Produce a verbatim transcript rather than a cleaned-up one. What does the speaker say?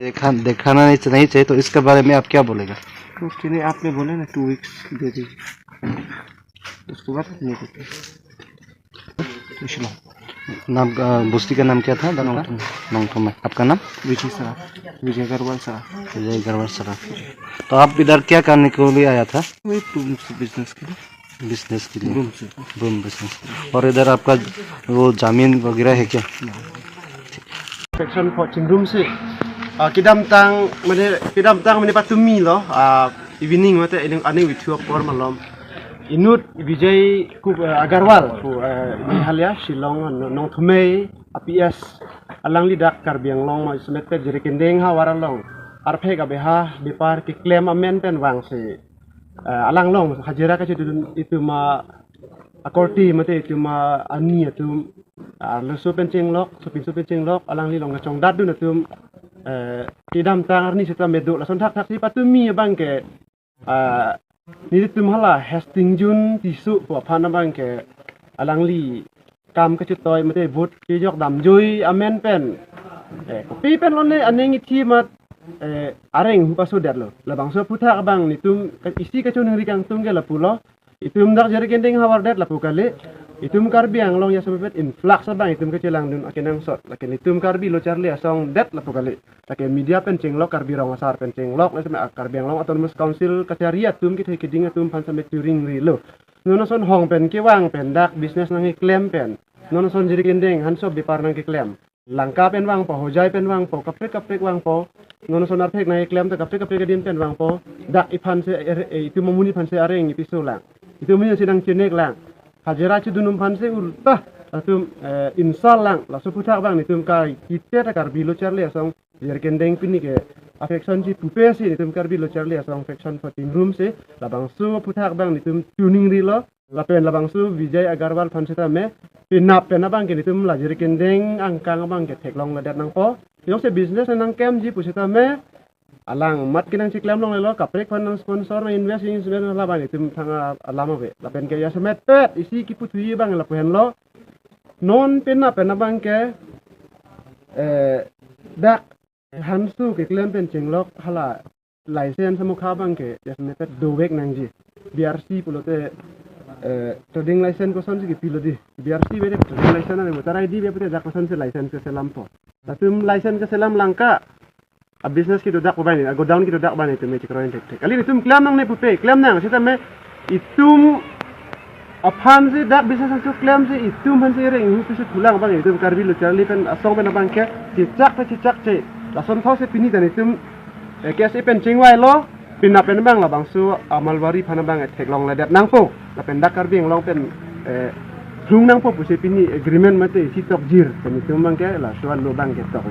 देखा, दिखाना नहीं, नहीं चाहिए, तो इसके बारे में आप क्या बोलेगा? उसके लिए आपने बोला ना, टू वीक्स दे दीजिए, उसके बाद नहीं देते। नाम, अ, बस्ती का नाम क्या था, गाँव का? नोंगथोम। नोंगथोम है। आपका नाम? विजय सराफ, विजय अग्रवाल सराफ। विजय अग्रवाल सराफ। तो आप इधर क्या करने के लिए आया था? वही टूरिस्ट बिजनेस के लिए। बिजनेस के लिए? रूम से। Room business. और इधर आपका वो जमीन वगैरह है क्या? Faction for Chingrum si, ah, kedamtang, mane, kedamtang mane patumi lo, ah, evening mate, aning, aning vithu apor malom. Inut Vijay Ku-, ah, Agarwal, ku, ah, Meghalaya, Shillong, Nong-, Nongthymmai, A P S, alangli dak Karbi Anglong ma ismet pet Jirikindeng havar along arphek abeha bepar keklem amen pen vangsi, eh, alanglong hajira kachedun itum akorte mate itum ani atum, ah, laso pen chenglok, sopinso pen chenglok, alangli along kachongdatdun atum, eh, kedamtang arni seta medo lason thakthak si patumi abang ke, ah, nelitum hala Hastings Jun Tisso pu aphan abang ke alangli kam kachetoi mate vote kejok damjoi amen pen, eh, kopi pen lone aning ithi mat, eh, areng hu pasodetlo. Labangso aphuthak abang nelitum ka-, isi kachoningri kangtung ke lapulo. Itum dak Jirikindeng havar det lapu kali. Itum Karbi Anglong ya sampai pet influx abang itum kachelangdun akenangsot. Lake nelitum Karbi Lo Charli Asong det lapu kali. Lake media pen chenglok, Karbi Rong Asar pen chenglok, lake Karbi Anglong Autonomous Council kachari atum, kethe keding atum aphan same choningrilo. Non ason hong pen kevang pen, dak business nangkeklem pen, non ason Jirikindeng hanso bepar nangkeklem, Langka pen vangpo, Hojai pen vangpo, kaprek kaprek vangpo. Non ason arphek nangkeklem ta kaprek kaprek adim pen vangpo. Dak iphan si er-, eh, itum amonit aphan si areng ipiso lang. Itum amonit si nangchenek lang. Hajira chedun atum aphan si ulta atum, eh, insult lang. Laso aphuthak abang nelitum ka kite ta Karbi Lo Charli Asong Jirikindeng pini ke a-faction si pupe si nelitum Karbi Lo Charli Asong Faction for Chingrum si labangso aphuthak abang nelitum choningrilo. Lapen labangso Vijay Agarwal aphan sitame penap pen abang ke nelitum la Jirikindeng angkang abang ke theklongledet nangpo. Jongsi business nangklemji pusitame alang mat kenangcheklem longlelo, kaprek aphan nang sponsor, nang invest, investment, labang itum thang alam ave. Lapen ke ya semet pet isi kipu thuji abang lapu henlo. Non penap pen abang ke, eh, dak hanso keklem pen chenglok hala license amokha abang ke ya semet pet dovek nangji. B R C pulote, eh, trading license kosonsi kepilo di. B R C bede trading license ave, voter I D be pute dak kosonsi license keselampo. Latum license keselam Langka a-business kedodak pu abang ni, a-godown kedodak pu abang ni itum chekroi thekthek. Kali itum klem nangne pupe, klem nang sitame itum aphan si dak business hanso klem si itum aphan si reng hu pisi thulang abang itum Karbi Lo Charli pen Asong pen abang ke chechak ta chechakche. Lason thok si pini ta nelitum, eh, K S A pen chingvailo, penap pen abang labangso a-Malwari aphan abang, eh, theklongledet nangpo. Lapen dak Karbi Anglong pen, eh, lhung nangpo pusi pini agreement mate isi tokjir, pen itum abang ke laso alo abang ke tok.